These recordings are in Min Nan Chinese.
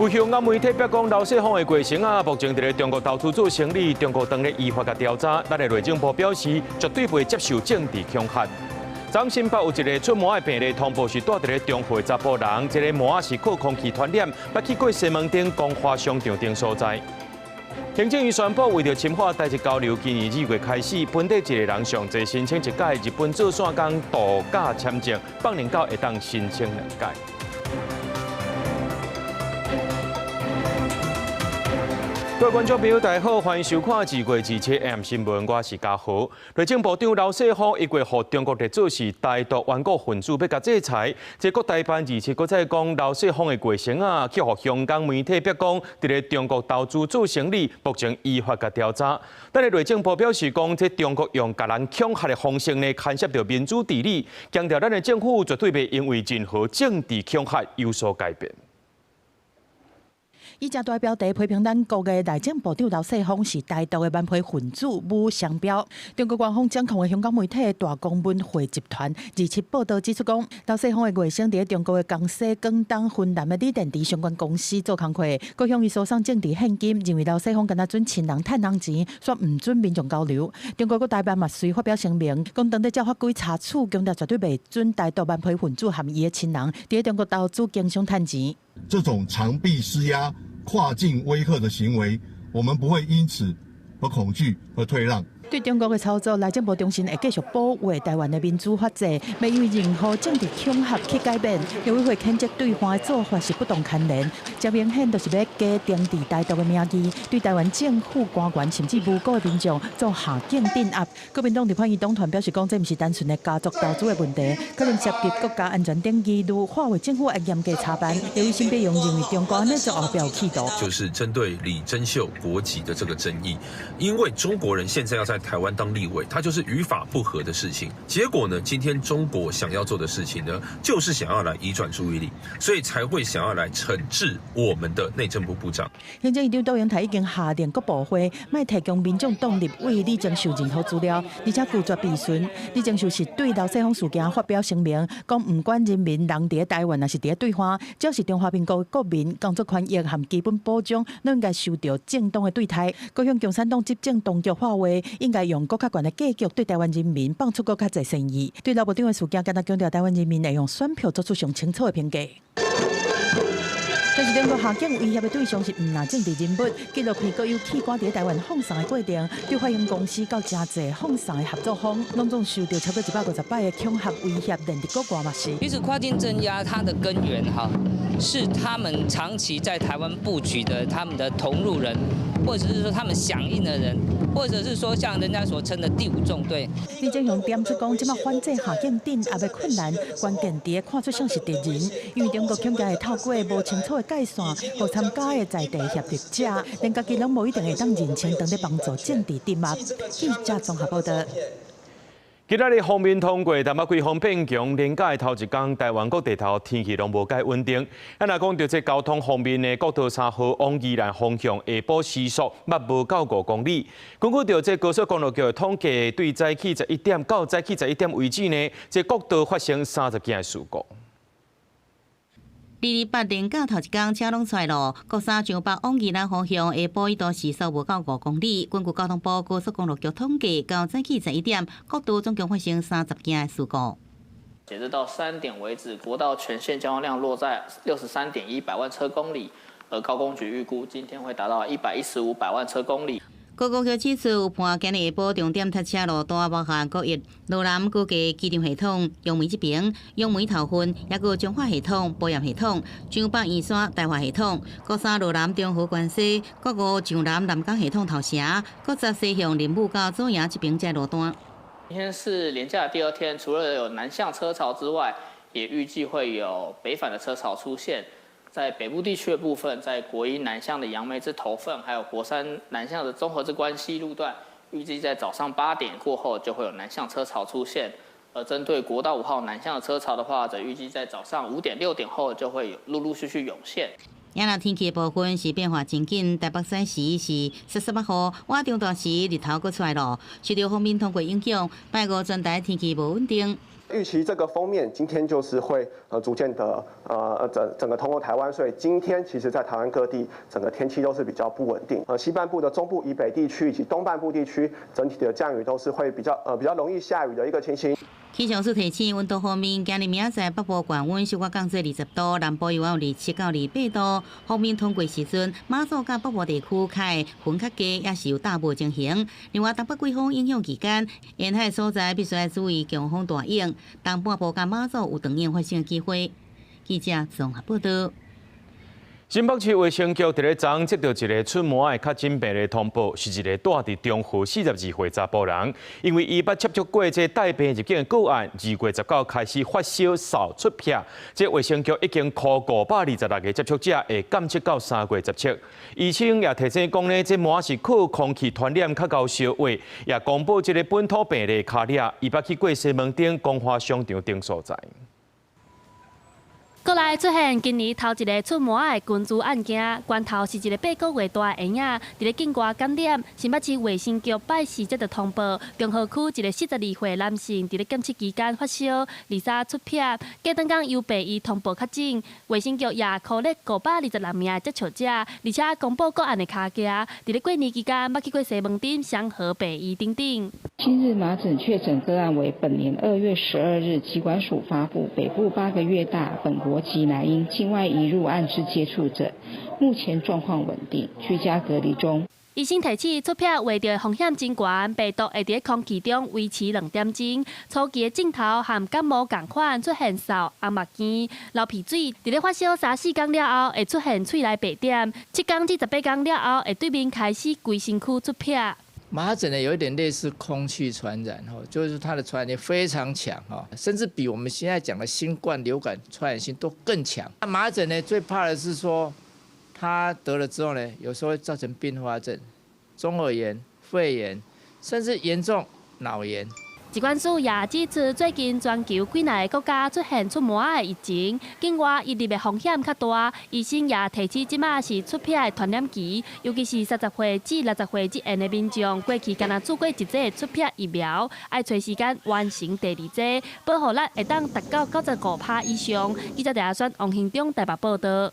有香港媒體表講，劉世鋒的過程啊，目前佇咧中國投資做生理，中國當咧依法共調查。咱的內政部表示，絕對袂接受政治恐嚇。昨新北有一個出麻的病例通報是蹛佇咧中和的查埔人，這個麻是靠空氣傳染，捌去過西門町光華商場等所在。行政院宣布，為著深化台日交流，今年2月開始，本地一個人上濟申請一擺日本做線工度假簽證，半年後會當申請兩擺。各位觀眾朋友，大家好，歡迎收看《2月27 AM 新聞》，我是嘉豪。內政部長劉世鋒一月予中國列做是台獨頑固分子，欲共制裁。這國台辦27閣再講，劉世鋒的過程啊，去予香港媒體逼講，佇咧中國投資做生理，目前依法共調查。但是內政部表示講，這中國用共人恐嚇的方式呢，牽涉著民主治理，強調咱的政府絕對袂因為任何政治恐嚇有所改變。以誠大標題批評咱國的內政部長劉世鋒是台獨的頑皮分子，舞雙標。中國官方掌控的香港媒體大公文匯集團27報道指出講，劉世鋒的外甥佇中國的江西、廣東、雲南的鋰電池相關公司做工課，閣向伊輸送政治獻金，認為劉世鋒敢若準親人趁人錢，煞毋準民眾交流。中國國台辦嘛隨發表聲明，講當咧照法規查處，強調絕對袂准台獨頑皮分子和伊的親人佇中國投資經商趁錢。這種長臂施壓、跨境威嚇的行為，我們不會因此而恐懼和退讓。對中國的操作，內政部重申會繼續保衛台灣的民主法治，袂因為任何政治恐嚇去改變。陸委會譴責對方的做法是不當牽連，誠明顯就是欲假政治台獨的名義，對台灣政府官員甚至無辜的民眾做下境鎮壓。國民黨立法院黨團表示講，這毋是單純的家族投資的問題，可能涉及國家安全等疑慮，呼籲政府愛嚴格查辦。由於沈伯洋認為中國按呢做後壁有企圖，就是針對李貞秀國籍的這個爭議，因為中國人現在要在台灣當立委，他就是與法不合的事情。結果呢，今天中國想要做的事情呢，就是想要來移轉注意力，所以才會想要來懲治我們的內政部部長。行政院長卓榮泰已經下令各部會，莫提供民眾黨立委李貞秀任何資料，而且拒絕備詢。李貞秀是對劉世鋒事件發表聲明，講毋管人民人佇台灣，抑是佇對岸，只要是中華民國國民，工作權益和基本保障，攏應該受著正當的對待。閣向共產黨執政當局喊話，應該用閣較懸的格局對台灣人民放出閣較濟善意。對劉部長的事件，敢若強調台灣人民會用選票做出上清楚的評價。但是中國下境威脅的對象是毋但政治人物，紀錄片閣有器官佇台灣放送的過程，對發行公司到誠濟放送的合作方，攏總受著超過150擺的恐嚇威脅，連佇國外嘛是。其實跨境鎮壓它的根源哈，是他們長期在台灣布局的他們的同路人，或者是說他們響應的人，或者是說像人家所稱的第五縱隊。李正雄點出講，這馬反制下境鎮壓的困難，關鍵佇看出誰是敵人，因為中國恐驚會透過無清楚的界線，予參加的在地協力者，連家己攏無一定會當認清，當咧幫助政治鎮壓。記者綜合報道。今仔日鋒面通過，淡薄季風變強，連假的頭一工，台灣各地頭天氣攏無蓋穩定。咱若講著這交通方面呢，國道3號往宜蘭方向下晡時速捌無到5公里。根據著這高速公路局的統計，對早起11點到早起十一點為止呢，這國道發生30件的事故。 228連假頭一工車攏出來咯，國三上北往宜蘭方向下晡一度時速無到5公里。根據交通部高速公路局統計，到早起十一點，國道總共發生30件的事故。截至到3點為止，國道全線交通量落在63.1百萬車公里，而高公局預估今天會達到115百萬車公里。高公局指出，有判今日下晡重點塞車路段，包含國一、羅南高架機場系統、楊梅這邊、楊梅頭份，抑閣彰化系統、埔鹽系統、彰北圓山大華系統、國三羅南中和關西、國五上南南港系統頭城、國十西向林武到左營這邊這路段。今天是連假的第二天，除了有南向車潮之外，也預計會有北返的車潮出現。在北部地區的部分，在國一南向的楊梅至頭份，還有國三南向的中和至關西路段，預計在早上8點過後就會有南向車潮出現。而針對國道5號南向的車潮的話，則預計在早上5點6點後就會有陸陸續續湧現。今仔日天氣的部分是變化真緊，台北市時是濕濕欲雨，晚中晝時日頭閣出來咯。受著鋒面通過影響，拜五全台天氣無穩定。預期這個鋒面今天就是會逐漸的整個通過台灣，所以今天其實在台灣各地整個天氣都是比較不穩定。西半部的中部以北地區以及東半部地區，整體的降雨都是會比較容易下雨的一個情形。氣象署提醒，溫度方面，今日明仔載北部高溫小可降至20度，南部有27到28度。鋒面通過時陣，馬祖佮北部地區較會雲較濟，也是有大霧情形。另外，東北季風影響期間，沿海所在必須愛注意強風大湧，東半部佮馬祖有長湧發生的機會。記者綜合報道。新北市衛生局佇咧昨昏接到一個出麻的確診病例通報，是一個住佇中和42歲查埔人，因為伊捌接觸過這帶病入境的個案，2月19開始發燒、嗽、出癖，這衛生局已經 call 526個接觸者，會監測到3月17。醫生也提醒講呢，這麻是靠空氣傳染較𠢕相話，也公布這個本土病例跤跡，伊捌去過西門町光華商場等所在。國內出現今年頭一个出麻的群聚案件，源頭是一个8個月大的嬰仔，佇咧境外感染。新北市衛生局拜四接到通報，中和區一个42歲男性佇咧檢測期間發燒，23出癖，隔轉工由病院通報確診。衛生局也 call 咧526名的接觸者，而且公布個案的跤跡，佇咧過年期間捌去過西門町雙和病院等等。今日麻疹確診個案為本年2月12日，疾管署發布北部8個月大本國籍男嬰境外移入案之接觸者，目前狀況穩定，居家隔離中。醫生提醒，出癖患著風險真懸，病毒會佇空氣中維持2點鐘。初期的症頭和感冒仝款，出現嗽、紅目睛、流鼻水。佇咧發燒3、4工了後，會出現喙內白點；7工至18工了後，會對面開始規身軀出癖。麻疹呢，有一點類似空氣傳染，就是它的傳染力非常強，甚至比我們現在講的新冠流感傳染性都更強。那麻疹呢，最怕的是說，他得了之後呢，有時候會造成併發症，中耳炎、肺炎，甚至嚴重腦炎。疾管署也指出，最近全球幾若个國家出現出麻的疫情，境外移入的風險較大。醫生也提醒，這馬是出癖的傳染期，尤其是30歲至60歲之間的民眾，過去敢若注過一劑出癖疫苗，愛揣時間完成第二劑，保護力會當達到95%以上。記者鄭阿選、王興中台北報道。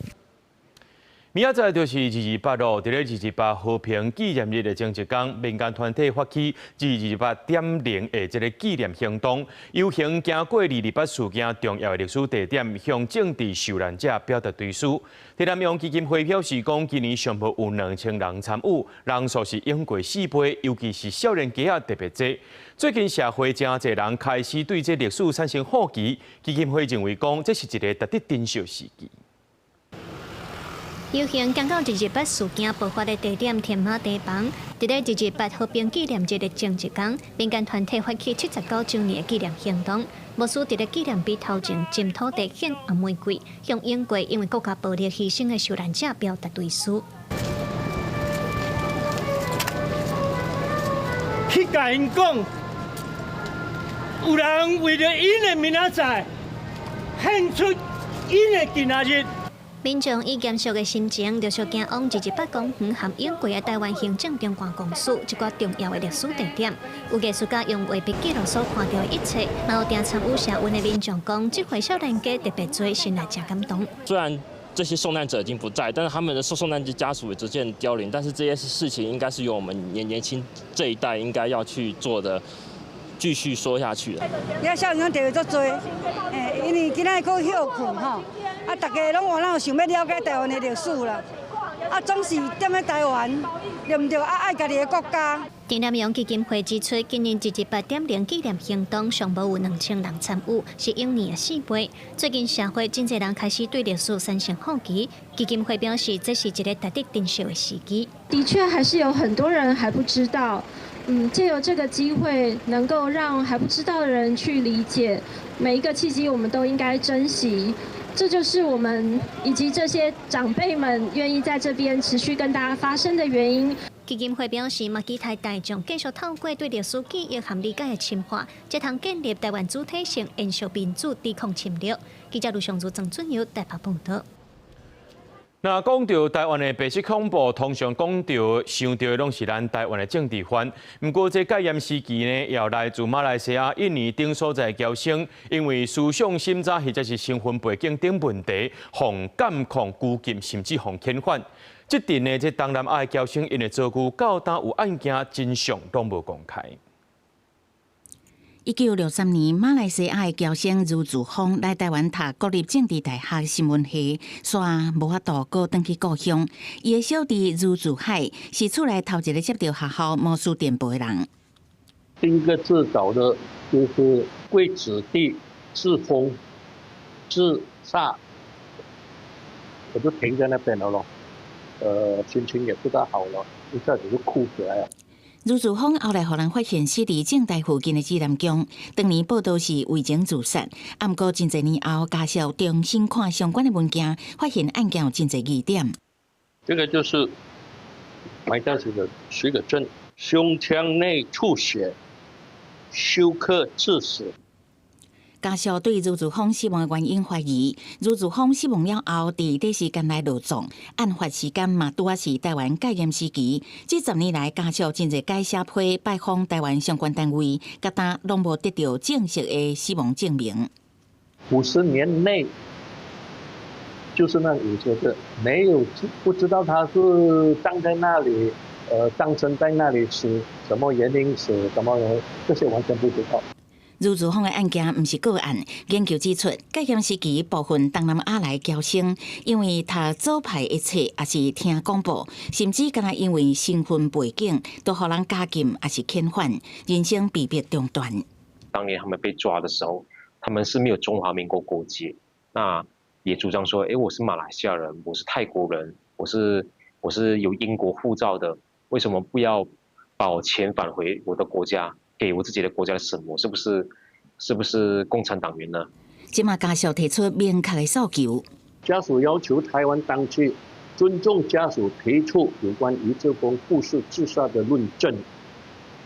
明仔載就是228咯，佇咧228和平紀念日的前一工，民間團體發起228.0的這个紀念行動，遊行經過228事件重要的歷史地點，向政治受難者表達追思。鄭南榕基金會表示講，今年上無有2000人參與，人數是湧過4倍，尤其是少年家仔特別濟。最近社會誠濟人開始對這歷史產生好奇，基金會認為講，這是一个值得珍惜時機。遊行經過228事件爆發的地點添馬堤防，佇咧228和平紀念日的前一工，民間團體發起79週年的紀念行動，牧師佇咧紀念碑頭前斟土地獻紅玫瑰，向永過因為國家暴力犧牲的受難者表達追思。去共𪜶講，有人為著𪜶的明仔載，獻出𪜶的今仔日。民眾以嚴肅的心情，陸續行往228公園和永過的臺灣行政長官公署這個重要的歷史地點。有藝術家用畫筆記錄所看到的一切，嘛有定參與社運的民眾講，這回少年家特別濟，心內誠感動。雖然這些受難者已經不在，但是他們的受難者家屬也逐漸凋零。但是這些事情應該是由我們年輕這一代應該要去做的。繼續說下去。遐少年特別足濟，因為今仔閣歇睏吼，啊，大家攏有哪有想欲了解臺灣的歷史啦，啊，總是踮咧臺灣，對毋對？啊，愛家己的國家。鄭南榕基金會指出，今年228.0紀念行動上無有2000人參與，是往年的4倍。最近社會真濟人開始對歷史產生好奇，基金會表示，這是一个值得珍惜的時機。的確，還是有很多人還不知道。藉由這個機會，能夠讓還不知道的人去理解，每一個契機，我們都應該珍惜。這就是我們以及這些長輩們願意在這邊持續跟大家發聲的原因。基金會表示，嘛期待大眾繼續透過對歷史記憶和理解的深化，才通建立臺灣主體性，延續民主，抵抗侵略。記者盧尚如、曾俊友台北報道。若講到台灣的白色恐怖，通常講到想到的攏是咱台灣的政治犯。毋過這戒嚴時期呢，也有來自馬來西亞、印尼等所在僑生，因為思想審查或者是身份背景等問題，予監控、拘禁，甚至予遣返。這陣呢，這東南亞僑生𪜶的遭遇，到今有案件真相攏無公開。1963年，馬來西亞的僑生余志峰來台灣讀國立政治大學新聞系，煞無法度閣轉去故鄉。伊的小弟余志海是厝內頭一个接著學校摩斯電報的人。第一個自找的就是貴子弟志峰自殺，我就停在那邊了咯。心情也不大好了，一下子就哭起來了。余志峰後來予人發現死佇政大附近的指南宮，當年報道是為情自殺。啊，毋過真濟年後，家屬重新看相關的文件，發現案件有真濟疑點。這個就是埋葬時的許可證，胸腔內出血，休克致死。家屬對余志峰死亡的原因懷疑，余志峰死亡了後，佇短時間內落葬，案發時間嘛拄仔是台灣戒嚴時期。這10年來，家屬真濟改寫批拜訪台灣相關單位，佮今攏無得著正式的死亡證明。 50年內，就是那50個，沒有不知道他是葬在那裡，葬身在那裡死，什麼原因死，什麼原因，這些完全不知道。余志峰的案件毋是個案，研究指出，戒嚴時期部分東南亞來僑生，因為讀左派的冊，抑是聽廣播，甚至敢若因為身份背景，都予人監禁，抑是遣返，人生被迫中斷。當年他們被抓的時候，他們是沒有中華民國國籍，那也主張說，我是馬來西亞人，我是泰國人，我是有英國護照的，為什麼不要把我遣返回我的國家？給我自己的國家的審，我是不是共產黨員呢？這馬家屬提出明確的訴求，家屬要求台灣當局尊重家屬提出有關余志峰不是自殺的論證，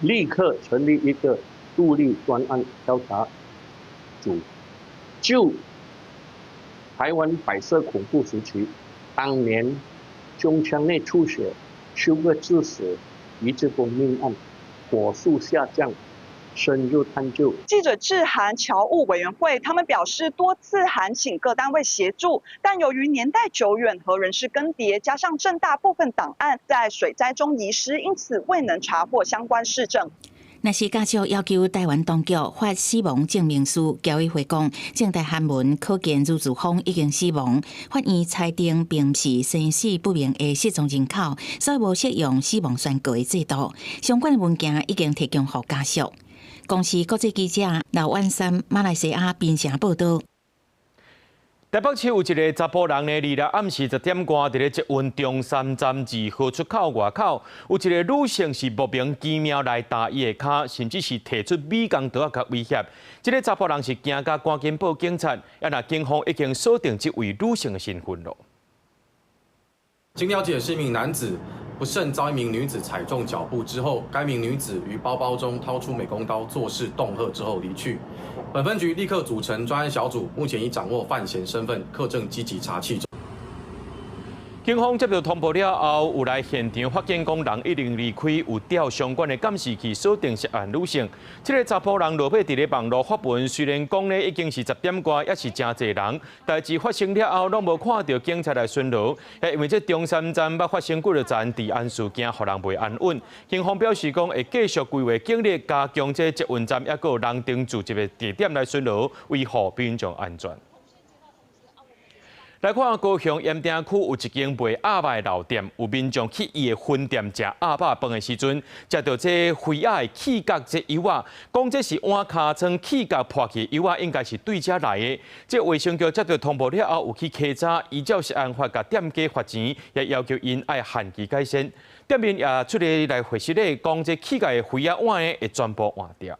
立刻成立一個獨立專案調查組，就台灣白色恐怖時期當年胸腔內出血休克致死余志峰命案，火速下降。深入探究。記者致函僑務委員會，他們表示多次函請各單位協助，但由於年代久遠和人事更迭，加上政大部分檔案在水災中遺失，因此未能查獲相關事證。若是家屬要求台灣當局發死亡證明書，僑委會講，政大函文可見余志峰已經死亡，法院裁定並毋是生死不明的失蹤人口，所以無適用死亡宣告的制度。相關的文件已經提供予家屬。公視國際記者劉婉珊馬來西亞檳城報道。台北市有一个查埔人呢，二六暗時10點外，佇咧捷運中山站2號出口外口，有一个女性是莫名其妙來踏伊的跤，甚至是提出美工刀仔共威脅。這个查埔人是驚甲趕緊報警察，啊若警方已經鎖定這位女性的身份囉。經了解，是一名男子不慎遭一名女子踩中腳部之後，該名女子於包包中掏出美工刀作勢恫嚇之後離去。本分局立刻組成專案小組，目前已掌握犯嫌身份，課正積極查緝中。警方接到通報了後，有來現場發現講人已經離開，有調相關的監視器鎖定涉案女性。這个查埔人落尾佇咧網路發文，雖然講呢已經是10點外，猶是誠濟人，代誌發生了後，攏無看著警察來巡邏。因為這中山站捌發生幾若欉治安事件，予人袂安穩。警方表示講會繼續規劃警力，加強這捷運站猶閣有人丁駐集的地點來巡邏，維護民眾安全。來看高雄鹽埕區有一間賣鴨肉的老店，有民眾去伊的分店食鴨肉飯的時陣，食著這肥鴨的氣角這油仔，講這是碗跤倉氣角破去的油仔，應該是對遮來的。這衛生局接著通報了後，有去稽查，依照食安法共店家罰錢，也要求𪜶愛限期改善。店面也出來來回釋咧，講這氣角的肥鴨碗呢會全部換掉。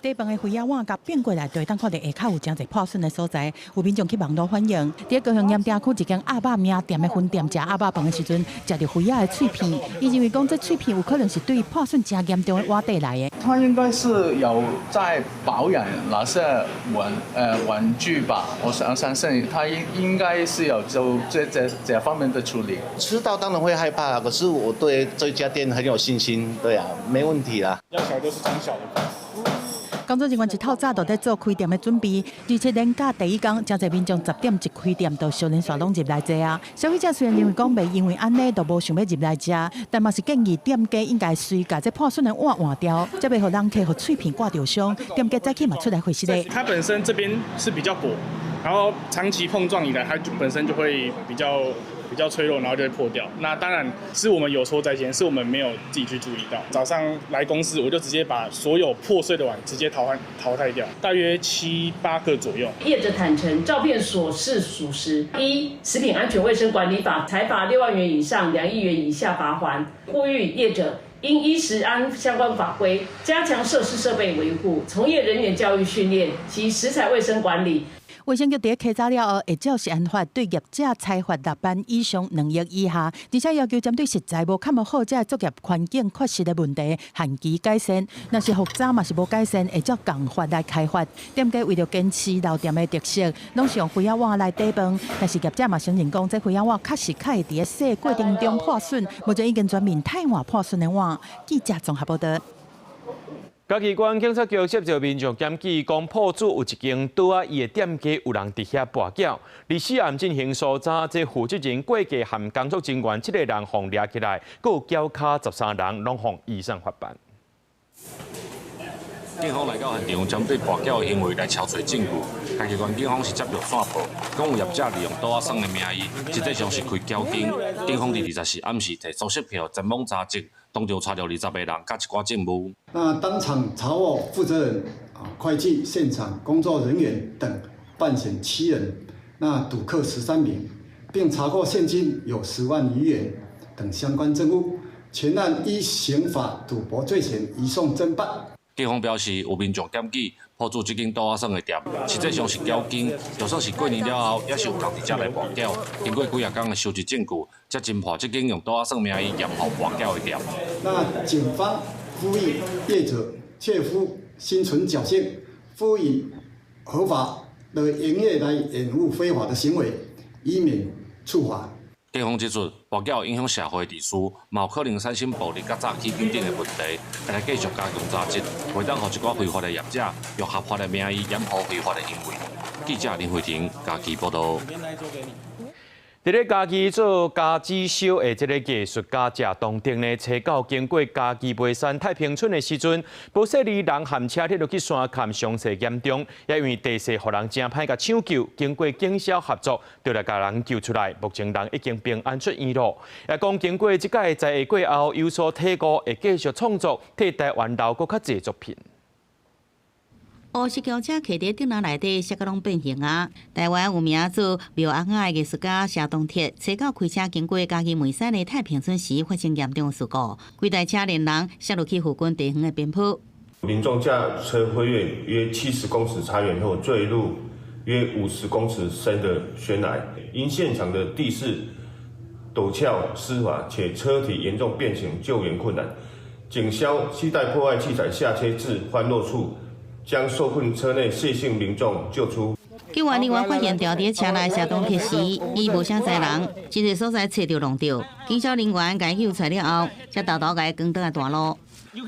底飯的廢仔碗共變過來，就會當看著下跤有誠濟破損的所在。有民眾去網路反映，佇高雄鹽埕區一間鴨肉名店的分店食鴨肉飯的時陣，食著廢仔的碎片。伊認為講這碎片有可能是對破損誠嚴重的碗底來的。他應該是有在保養那些玩具吧？我相信他應該是有做這方面的處理。吃到當然會害怕，可是我對這家店很有信心，對啊，沒問題啦。要小就是裝小的。工作人員一透早就佇做開店的準備，而且連假第一工，誠濟民眾10點一開店就相連紲攏入來坐啊。消費者雖然認為講袂因為按呢就無想欲入來食，但嘛是建議店家應該隨共這破損的碗換掉，才袂予人客予碎片割著傷。店家早起嘛出來回釋咧。它本身這邊是比較薄，然後長期碰撞以來，它就本身就會比較脆弱，然後就會破掉。那當然是我們有錯在先，是我們沒有自己去注意到。早上來公司，我就直接把所有破碎的碗直接淘汰掉，大約七八個左右。業者坦承，照片所示屬實。依食品安全衛生管理法，裁罰6萬元以上2億元以下罰鍰。呼籲業者應依食安相關法規，加強設施設備維護、從業人員教育訓練及食材衛生管理。衛生局佇稽查了後，會照食安法對業者裁罰6萬以上2億以下，而且要求針對實在無崁好這作業環境缺失的問題，限期改善。若是復查嘛是無改善，會照共法來開罰。店家為著堅持老店的特色，攏是用廢仔碗來底飯。但是業者嘛承認講，這廢仔碗確實較會佇咧洗過程中破損，目前已經全面汰換破損的碗。記者綜合報導。嘉義縣警察局接到民眾檢舉，講鋪主有一間桌仔，伊的店家有人佇遐跋筊。24暗進行搜查，這負責人、會計和工作人員七個人予掠起來，閣有繳跤13人，攏予移送法辦。警方來到現場，針對跋筊的行為來抄揣證據。嘉義縣警方是接著線報，講有業者利用桌仔耍的名義，實際上是開攪間。警方佇24暗時提搜索票前往查證，當場查著20個人，佮一寡證物。那當場查獲負責人、啊會計、現場工作人員等犯嫌7人，那賭客13名，並查獲現金有10萬餘元等相關證物，全案依刑法賭博罪嫌移送偵辦。警方表示，有民眾檢舉，鋪主這間桌仔耍的店，實際上是攪間，就算是過年了後，也是有人佇遮來跋筊。經過幾仔工的收集證據，才偵破這間用桌仔耍名義掩護跋筊的店。那警方呼籲業者切勿心存僥倖，呼以合法的營業來掩護非法的行為，以免觸法。警方指出，跋筊影響社會秩序，嘛有可能產生暴力佮詐欺等等的問題，會來繼續加強查緝，袂當予一寡非法的業者用合法的名義掩護非法的行為。記者林慧婷嘉義報導。佇咧嘉義做家子燒的這个藝術家謝東定呢，初九經過嘉義梅山太平村的時陣，無細膩人和車鐵落去山崁，傷勢嚴重，也因為地勢予人誠歹共搶救，經過警消合作，就來共人救出來，目前人已經平安出院咯。也講經過這擺災禍過後，有所體悟，會繼續創作，替台灣留閣較濟作品。烏色轎車騎佇頂樓內底，摔甲攏變形啊！台灣有名做廟尪仔的藝術家謝東鐵，初九開車經過嘉義梅山的太平村時，發生嚴重事故，規台車連人摔落去附近地方的邊坡。民眾駕車飛越約70公尺差遠後，墜入約50公尺深的懸崖，因現場的地勢陡峭濕滑，且車體嚴重變形，救援困難，警消攜帶破壞器材下切至翻落處，將受困車內謝姓民眾救出。救援人員發現掉佇車內謝東鐵時，伊無啥載人，這个所在揣著弄著。警消人員共救出來了後，才沓沓共伊扛轉來大路。謝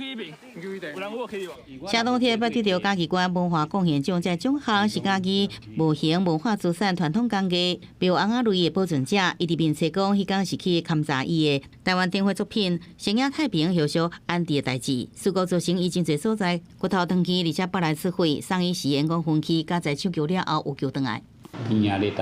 東鐵捌得著嘉義縣文化貢獻獎，這獎項是嘉義無形文化資產傳統工藝廟尪仔類的保存者。伊佇面冊講，彼工是去勘查伊的台灣電繪作品《生野太平》後續安置的代誌。事故造成伊真濟所在骨頭斷去，而且腹內出血，送醫時眼光分區，加在搶救了後有救轉來。醫院咧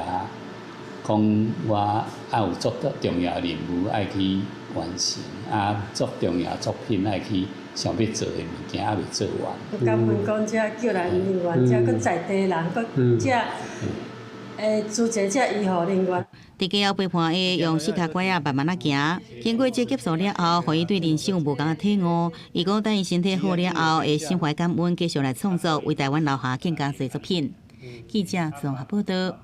共講，我猶有足重要任務愛去完成，啊，足重要作品愛去想欲做的物件猶未做完。感恩講遮救援人員，遮閣在地人，閣遮資助遮醫護人員。佇街後陪伴下，用膝跤拐仔慢慢仔行。經過這劫數了後，予伊對人生有無仝的體悟。伊講等伊身體好了後，會心懷感恩，繼續來創作，為台灣留下更加濟作品。記者綜合報道。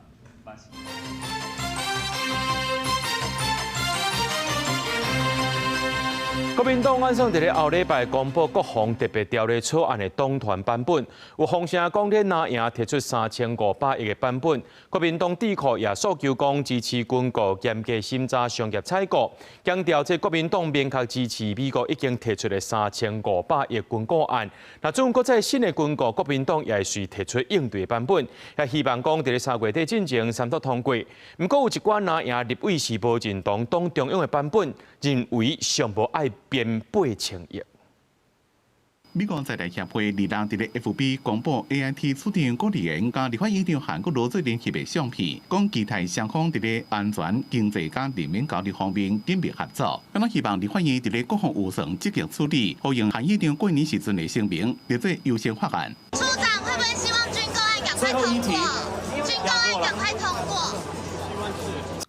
國民黨按算佇咧後禮拜公布國防特別條例草案的黨團版本，有風聲講咧藍營提出3500億的版本，國民黨智庫也訴求講支持軍購嚴格審查商業採購，強調這國民黨明確支持美國已經提出的3500億軍購案。若準閣再新的軍購，國民黨也會隨提出應對的版本，也希望講佇咧3月底進前三讀通過。毋過有一寡藍營立委是無認同黨中央的版本，認為上無愛編8000億。美國在台協會二日佇咧 FB 公布 AIT 處長郭立言佮立法院長韓國瑜做陣翕的相片，講期待雙方佇咧安全、經濟佮人民交流方面緊密合作。敢若希望立法院佇咧國防預算積極處理，呼應韓院長過年時陣的聲明，列做優先法案。處長會不會希望軍購案趕快通過？軍購案趕快通過。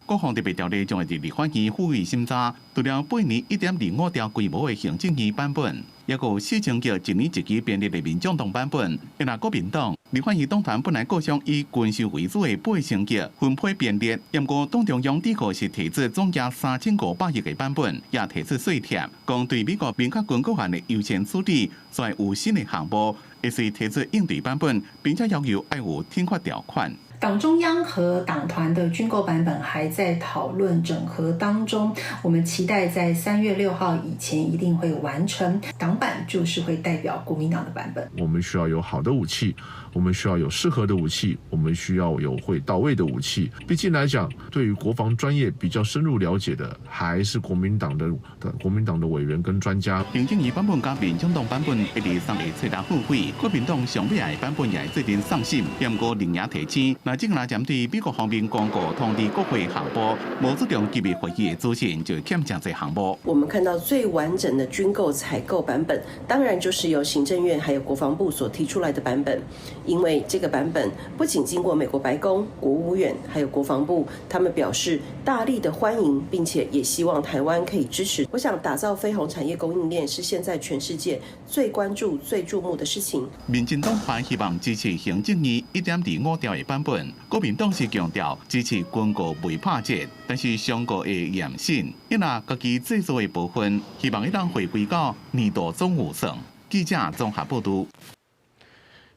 國防特別條例將會佇立法院付委審查，除了8年1.25兆規模的行政院版本，抑閣有4000億一年一期編列的民眾黨版本。若國民黨立法院黨團本來構想以軍售為主的8000億分配編列，毋過黨中央智庫是提出總價3500億的版本，也提出稅貼，講對美國明確軍購案的優先處理，煞有新的項目，會隨提出應對版本，並且要求愛有停發條款。黨中央和黨團的軍購版本還在討論整合當中，我們期待在3月6號以前一定會完成。黨版就是會代表國民黨的版本。我們需要有好的武器，我們需要有適合的武器，我們需要有會到位的武器。畢竟來講，對於國防專業比較深入了解的，還是國民黨的委員跟專家。行政院版本佮民眾黨版本會佇3月7日付會，國民黨上尾的版本也會做陣送審。毋過另也提醒，若這個針對美國方面公告通知國會項目，無注重機密會議的資訊，就會欠誠濟項目。我們看到最完整的軍購採購版本，當然就是由行政院還有國防部所提出來的版本，因為這個版本不僅經過美國白宮、國務院還有國防部，他們表示大力的歡迎，並且也希望台灣可以支持。我想打造飛鴻產業供應鏈是現在全世界最關注、最注目的事情。民進黨還希望支持行政院1.25兆的版本，國民黨是強調支持軍購袂拍折，但是商購會嚴審，伊若家己製造的部分，希望會當回歸到年度總預算。記者綜合報導。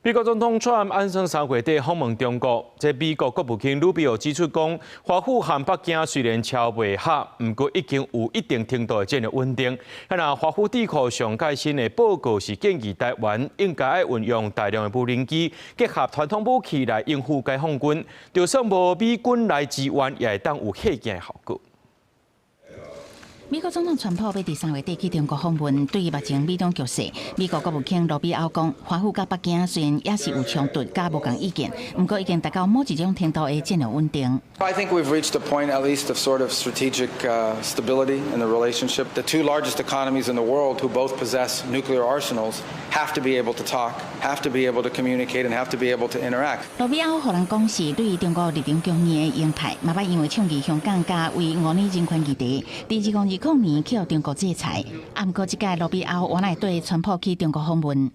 美國總統川普按算3月底訪問中國，這美國國務卿魯比奧指出講，華府和北京雖然敲袂合，毋過已經有一定程度的戰略穩定。啊，華府智庫上蓋新的報告是建議台灣應該愛運用大量的無人機，結合傳統武器來應付解放軍，就算無美軍來支援，也會當有嚇驚的效果。美國總統川普欲佇3月底去中國訪問，對於目前美中局勢，美國國務卿魯比奧講，華府佮北京雖然也是有衝突佮無仝意見，毋過已經達到某一種程度的戰略穩定。 I think we've reached a point, at least, of sort of strategic stability in the relationship. The two largest economies in the world, who both possess nuclear arsenals, have to be able to talk, have to be able to communicate, and have to be able to interact. 魯比奧予人講是對中國立場強硬的鷹派，嘛捌因為倡議香港佮維吾爾人權議題，佇2020年去予中國制裁。啊，毋過這屆魯比奧原來對川普去中國訪問。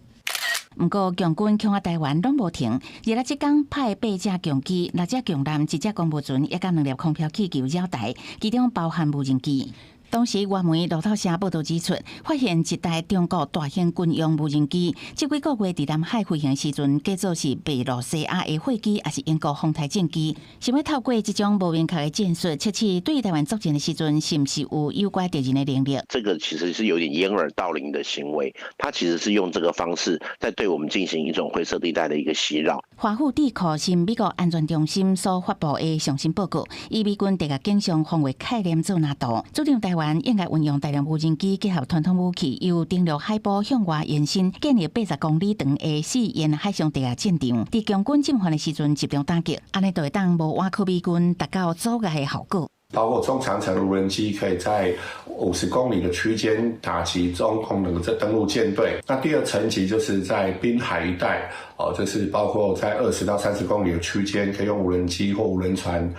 毋過，共軍恐嚇台灣攏無停，而來這工派八架共機、六隻共艦、一隻公務船，抑佮兩粒空飄氣球繞台，其中包含無人機。當時外媒路透社報導指出，發現一台中國大型軍用無人機，這幾個月佇南海飛行時陣，假做是白羅斯亞的貨機，抑是英國風颱戰機，想欲透過這種無明確的戰術測試對台灣作戰的時陣，是毋是有誘拐敵人的能力？這個其實是有點掩耳盜鈴的行為，他其實是用這個方式在對我們進行一種灰色地帶的一個襲擾。華府智庫是美國安全中心所發布的上新報告，以美軍地下景象防衛概念做藍圖，主張台灣應該運用大量無人機結合傳統武器，由登陸海埔向外延伸，建立80公里長的四沿海上地下戰場。佇共軍進犯的時陣集中打擊，按呢就會當無倚靠美軍達到阻嚇的效果。包括中長程無人機可以在50公里的區間打擊中共的這登陸艦隊。那第二層級就是在濱海一帶，哦，就是包括在20到30公里的區間，可以用無人機或無人船。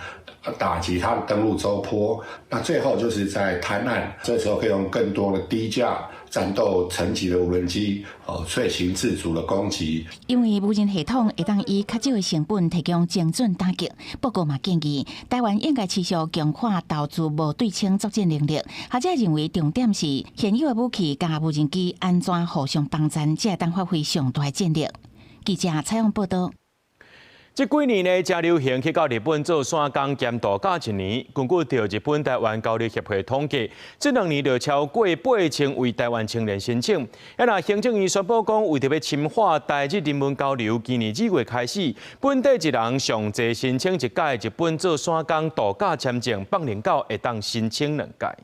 打擊它的登陸舟波。那最後就是在灘岸，這時候可以用更多的低價戰鬥層級的無人機，哦，遂行自主的攻擊。因為無人系統會當以較少的成本提供精準打擊。報告嘛建議，台灣應該持續強化投資無對稱作戰能力。學者認為重點是現有的武器佮無人機按怎互相幫贊，才會當發揮上大的戰力。記者採訪報道。這幾年呢，誠流行去到日本做散工兼度假一年。根據著日本台灣交流協會統計，這2年就超過8000位台灣青年申請。啊，若行政院宣布講，為著欲深化台日人文交流，今年2月開始，本地一人上濟申請一屆日本做散工度假簽證，放零到會當申請兩屆。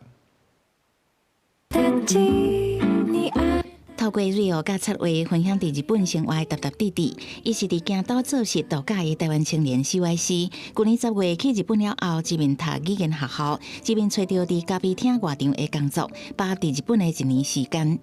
透過 reel 佮插畫分享佇日本生活的沓沓滴滴，伊是佇京都做穡度假的台灣青年 CYC。舊年10月去日本了後，一面讀語言學校，一面揣著佇咖啡廳外場的工作，把握佇日本的一年時間。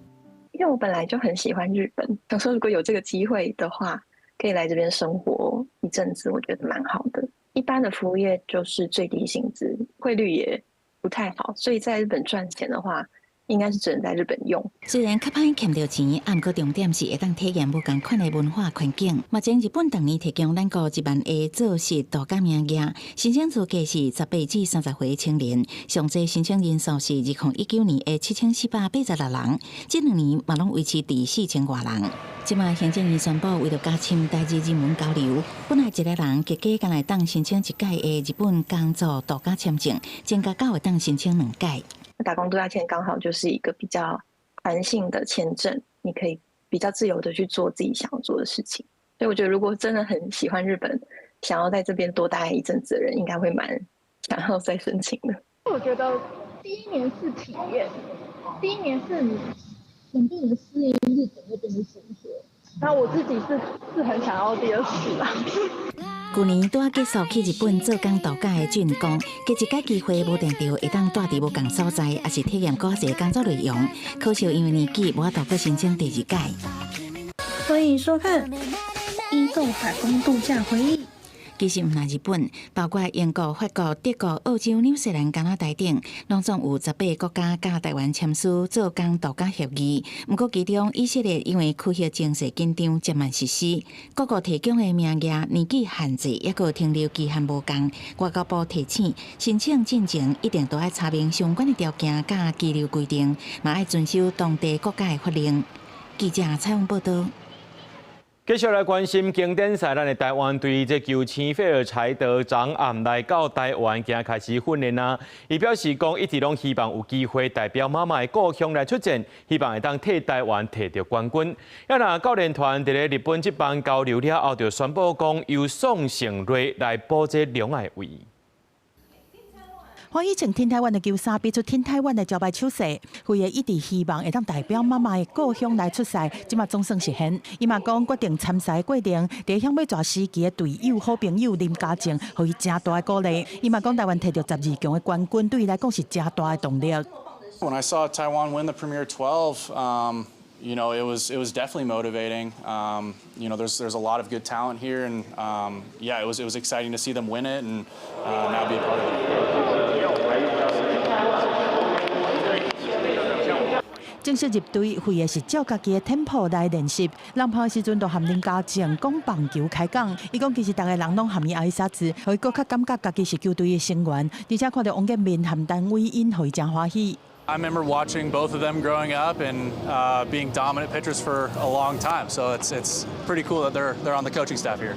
因為我本來就很喜歡日本，想說如果有這個機會的話，可以來這邊生活一陣子，我覺得蠻好的。一般的服務業就是最低薪資，匯率也不太好，所以在日本賺錢的話，應該是只能在日本用。雖然較歹儉著錢，毋過重點是會當體驗無仝款的文化環境。目前日本逐年提供咱國1萬個做穡度假名額，申請資格是18至30歲青年，上濟申請人數是2019年的7486人，這2年嘛攏維持佇4000外人。這馬行政院宣布，為著加深台日人文交流，本來一个人加加干焦會當申請一屆的日本工作度假簽證，增加到會當申請兩屆。打工度假簽剛好就是一個比較彈性的簽證，你可以比較自由的去做自己想要做的事情。所以我覺得，如果真的很喜歡日本，想要在這邊多待一陣子的人，應該會蠻想要再申請的。我覺得第一年是體驗，第一年是你能不能適應日本那邊的生活。那我自己是很想要第二次啦。舊年拄仔結束去日本做工度假的俊講，加一擺機會無定著會當蹛佇無仝所在，抑是體驗閣較濟工作內容。可惜因為年紀無法度閣申請第二屆。歡迎收看《伊豆打工度假回憶》。其實毋但日本，包括英國、法國、德國、澳洲、紐西蘭、加拿大等，攏總有18個國家佮台灣簽署做工度假協議。毋過其中以色列因為區域情勢緊張，暫慢實施。各國提供的名額年紀限制，抑閣停留期限無仝。外交部提醒，申請進前一定都愛查明相關的條件佮居留規定，嘛愛遵守當地國家的法令。記者採訪報導。繼續來關心經典賽，咱的台灣隊這球星費爾柴德昨暗來到台灣，今開始訓練啊。伊表示講，一直攏希望有機會代表媽媽的故鄉來出戰，希望會當替台灣提著冠軍。啊，若教練團佇咧日本這班交流了後，就宣布講由宋勝瑞來補這兩個位。黃以前 Team 台灣的球衫，比出 Team 台灣的招牌手勢，費爾一直希望會當代表媽媽的故鄉來出賽，這馬總算實現。伊嘛講決定參賽過程，佇響欲蛇時期的隊友好朋友林家正，予伊誠大的鼓勵。伊嘛講台灣提著12強的冠軍，對伊來講是誠大的動力。 When I saw Taiwan win the Premier 12, it was definitely motivating. There's a lot of good talent here, and yeah, it was exciting to see them win it and now be a part of it. 正式入隊，費爾是照家己的 tempo 來練習。練跑的時陣，就和林家正講棒球開講。伊講其實逐个人攏和伊挨沙子，予伊閣較感覺家己是球隊的成員。而且看著王建民和陳偉殷，予伊誠歡喜。 I remember watching both of them growing up and being dominant pitchers for a long time. So it's pretty cool that they're on the coaching staff here.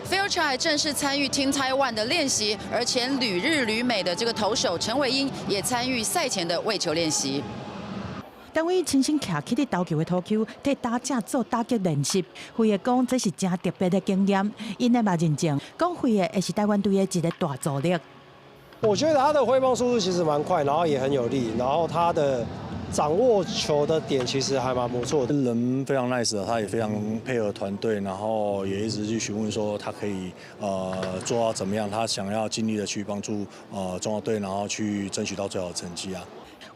Fairchild 正式參與 Team Taiwan 的練習，而前旅日旅美的這個投手陳偉殷也參與賽前的餵球練習。陳偉殷親身徛起佇投球的投球，替打者做打擊練習。費爾講這是誠特別的經驗，𪜶嘛認證，講費爾會是台灣隊的一個大助力。我覺得他的揮棒速度其實蠻快，然後也很有力，然後他的掌握球的點其實還蠻不錯的。人非常 nice，他也非常配合團隊，然後也一直去詢問說他可以做到怎麼樣，他想要盡力的去幫助中華隊，然後去爭取到最好的成績啊。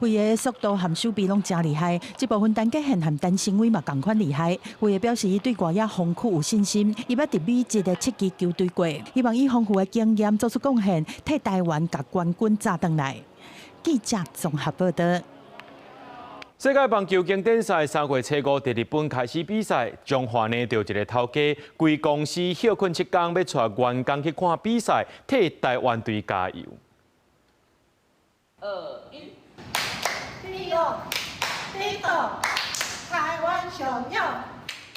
輝爺的速度和手臂攏誠厲害，這部分陳傑憲和陳昇威嘛仝款厲害。輝爺表示，伊對外野防區有信心，伊捌佇美職的七支球隊過，希望以豐富的經驗做出貢獻，替台灣共冠軍紮轉來。記者綜合報道。世界棒球經典賽3月初5佇日本開始比賽，彰化呢就一个頭家，規公司歇睏7工，欲帶員工去看比賽，替台灣隊加油。二一，第二，第台灣上勇。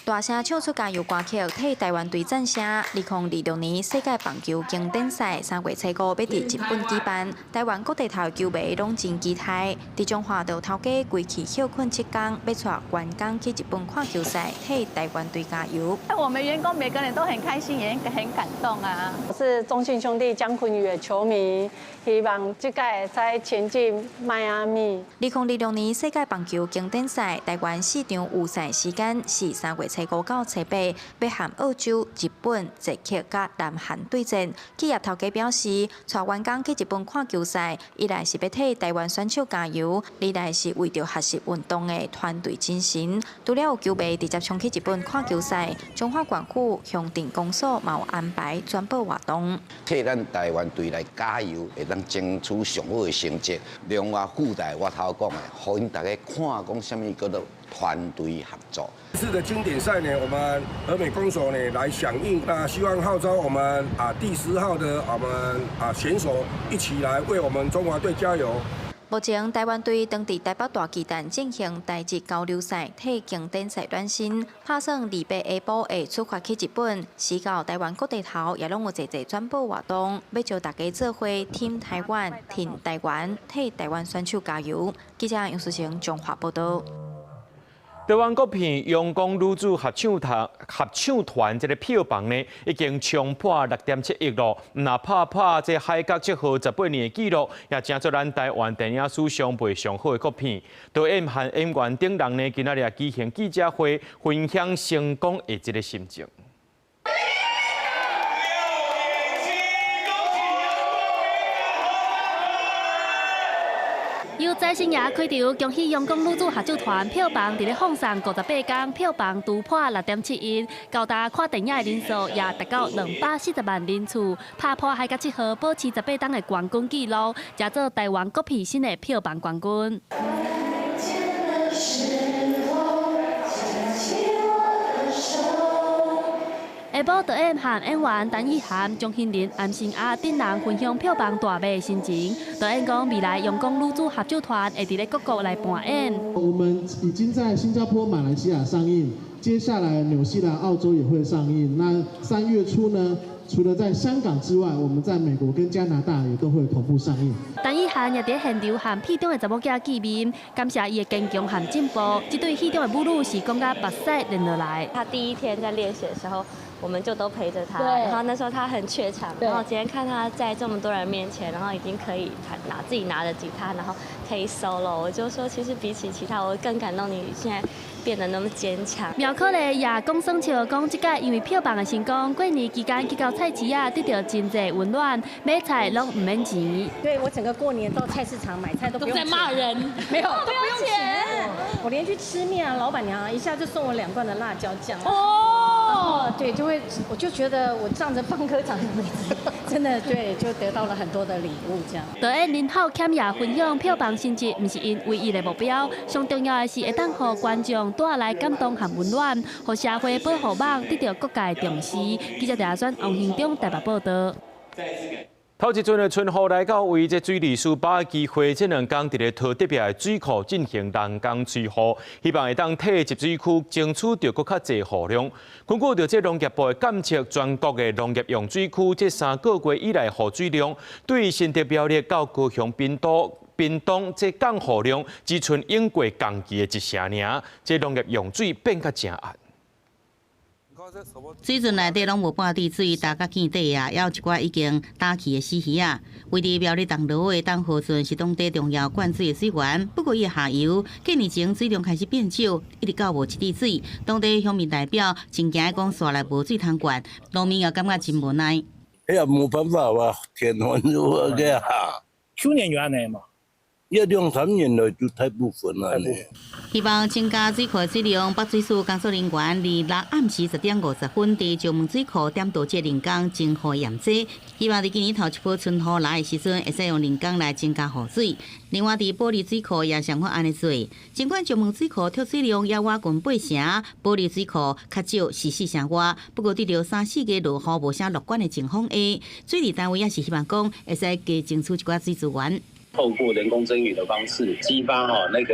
大聲唱出加油歌曲，替台灣隊讚聲。2026年世界棒球經典賽3月初5欲佇日本舉辦，台灣各地頭球迷攏真期待。佇彰化就頭家規氣歇睏7工，欲帶員工去日本看球賽，替台灣隊加油。我們員工每個人都很開心，也很感動啊！我是中信兄弟江坤宇的球迷，希望這屆會使前進邁阿密。2026年世界棒球經典賽，台灣四場預賽時間是3月初5到初8，欲和澳洲、日本、捷克佮南韓對戰。企業頭家表示，帶員工去日本看球賽，一來是欲替台灣選手加油，二來是為著學習運動的團隊精神。除了有球迷直接衝去日本看球賽，彰化縣府鄉鎮公所嘛有安排轉播活動，替咱台灣隊來加油，會當爭取上好的成績。另外附帶我頭講的，予𪜶逐家看講啥物叫做團隊合作。這次的經典賽呢，我們和美公所呢來響應，那希望號召我們第10號的我們選手一起來為我們中華隊加油。目前台灣隊當佇台北大巨蛋進行台日交流賽，替經典賽暖身，拍算28下晡會出發去日本。時到台灣各地頭也攏有濟濟轉播活動，欲招大家做伙挺台灣、挺台灣，替台灣選手加油。記者楊思成彰化報道。台灣國片《陽光女子合唱團》合唱團這个票房呢，已經衝破6.7億咯。毋但拍破這海角七號18年的紀錄，也成做咱台灣電影史上賣上好的國片。導演和演員等人呢，今仔日舉行記者會，分享成功的這个心情。由財神爺開場，恭喜陽光女子合唱團票房佇咧放送58天，票房突破6.7億，高達看電影的人數也達到240萬人次，拍破海角七號保持18冬的冠軍紀錄，成做台灣國片新的票房冠軍。下晡導演和演員陳意涵、張興仁、安心亞等人分享票房大賣的心情。導演講，未來陽光女子合唱團會佇咧各國來扮演。我們已經在新加坡、馬來西亞上映，接下來紐西蘭、澳洲也會上映。那3月初呢？除了在香港之外，我們在美國跟加拿大也都會同步上映。陳意涵也佇現場和戲中的查某囝見面，感謝伊的堅強和進步。這對戲中的母女是講甲目屎流落來。他第一天在練習的時候，我們就都陪着他，然後那時候他很怯場，然後今天看他在這麼多人面前，然後已經可以拿自己拿着吉他，然後可以 solo，我就說其實比起其他，我更感動你現在變得那麼堅強。苗可麗也講耍笑，講這屆因為票房的成功，過年期間去到菜市仔得到真濟溫暖，買菜攏毋免錢。對，我整個過年到菜市場買菜都不用錢。都在罵人，沒有，都不用錢。我連去吃麵啊，老闆娘一下就送我2罐的辣椒醬。哦，對，就會，我就覺得我仗著放歌長的名字，真的對，就得到了很多的禮物這樣。導演林浩謙也分享，票房成績毋是𪜶唯一的目標，上重要的是會當予觀眾帶來感動和溫暖，予社會保護網得到各界重視。記者鄭選王興中台北報道。頭一陣的春雨來到，為這水利署把握機會，這兩工佇咧桃竹的水庫進行人工催雨，希望會當替集水區爭取著閣較濟雨量。根據著這農業部的監測，全國的農業用水區這3個月以來雨水量，對新竹苗栗到高雄屏東，屏東這降雨量只賰往過同期的一成爾，這農業用水變較誠壓。水圳內底攏無半滴水，焦甲見底啊！猶有一寡已經焦去的死魚仔。位佇苗栗銅鑼的東河村是當地重要灌水的水源，不過伊的下游幾年前水量開始變少，一直到無一滴水。當地鄉民代表真驚講，紲來無水通灌，農民也感覺真無奈。哎呀，沒辦法哇，天氣如何個啊？去年就按呢嘛，要兩三年了就大部分了。希望增加水庫水量，北水署工作人員禮六暗時10點50分，佇石門水庫點倒這人工增雨驗劑，希望佇今年頭一波春雨來的時陣，會使用人工來增加雨水。另外，佇埔里水庫也相款按呢做。儘管石門水庫蓄水量猶倚近八成，埔里水庫較少是四成外。不過，對著三四月落雨無啥樂觀的情況下，水利單位也是希望講會使加爭取一寡水資源。透過人工增雨的方式，激發哈那個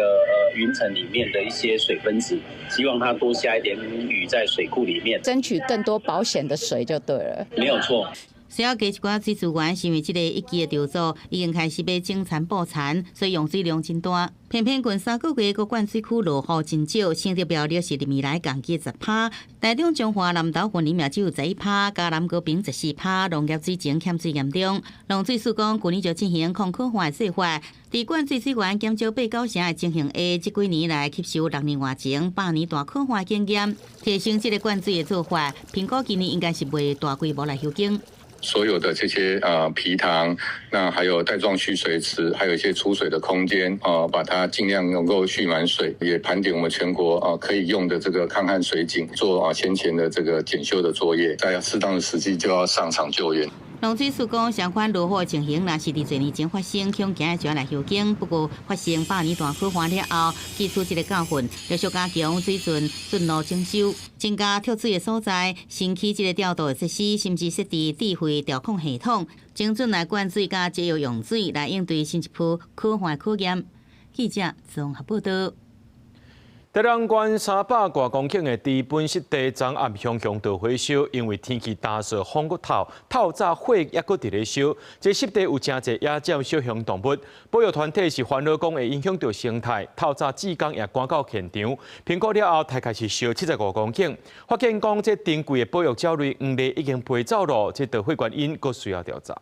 雲層裡面的一些水分子，希望它多下一點雨在水庫裡面，爭取更多保險的水就對了。沒有錯。需要加一寡水資源，是因為這個一期的稻作已經開始欲整田布田，所以用水量真大。偏偏近3個月閣灌水區落雨真少，新竹苗栗是歷年來降低10%，台中彰化南投雲林也只有11%，嘉南高屏14%，農業水情欠水嚴重。農水署講，舊年就進行抗旱的計劃，佇灌水水源減少八九成的情形下，這幾年來吸收6年外前百年大旱的經驗，提升這個灌水的做法，評估今年應該是袂大規模來修耕。所有的這些埤塘，那還有帶狀蓄水池，還有一些儲水的空間啊，把它盡量能夠蓄滿水，也盤點我們全國啊可以用的這個抗旱水井，做啊先前的這個檢修的作業，在適當的時機就要上場救援。農水署講，相款落雨情形，若是佇濟年前發生，恐驚就愛來修耕。不過，發生百年大旱了後，汲取這個教訓，陸續加強水圳圳路整修，增加蓄水的所在，新起這個調度的設施，甚至設置智慧調控系統，精準來灌水佮節約用水，來應對新一波旱旱考驗。記者綜合報道。台東縣300外公頃的知本濕地，昨暗熊熊大火燒，因為天氣乾燥、風閣透，透早火猶閣佇咧燒。這濕地有誠濟野鳥、小型動物，保育團體是煩惱講會影響著生態。透早志工也趕到現場，評估了後，大概是燒75公頃。發現講這珍貴的保育鳥類黃鸝已經飛走囉，這著火原因閣需要調查。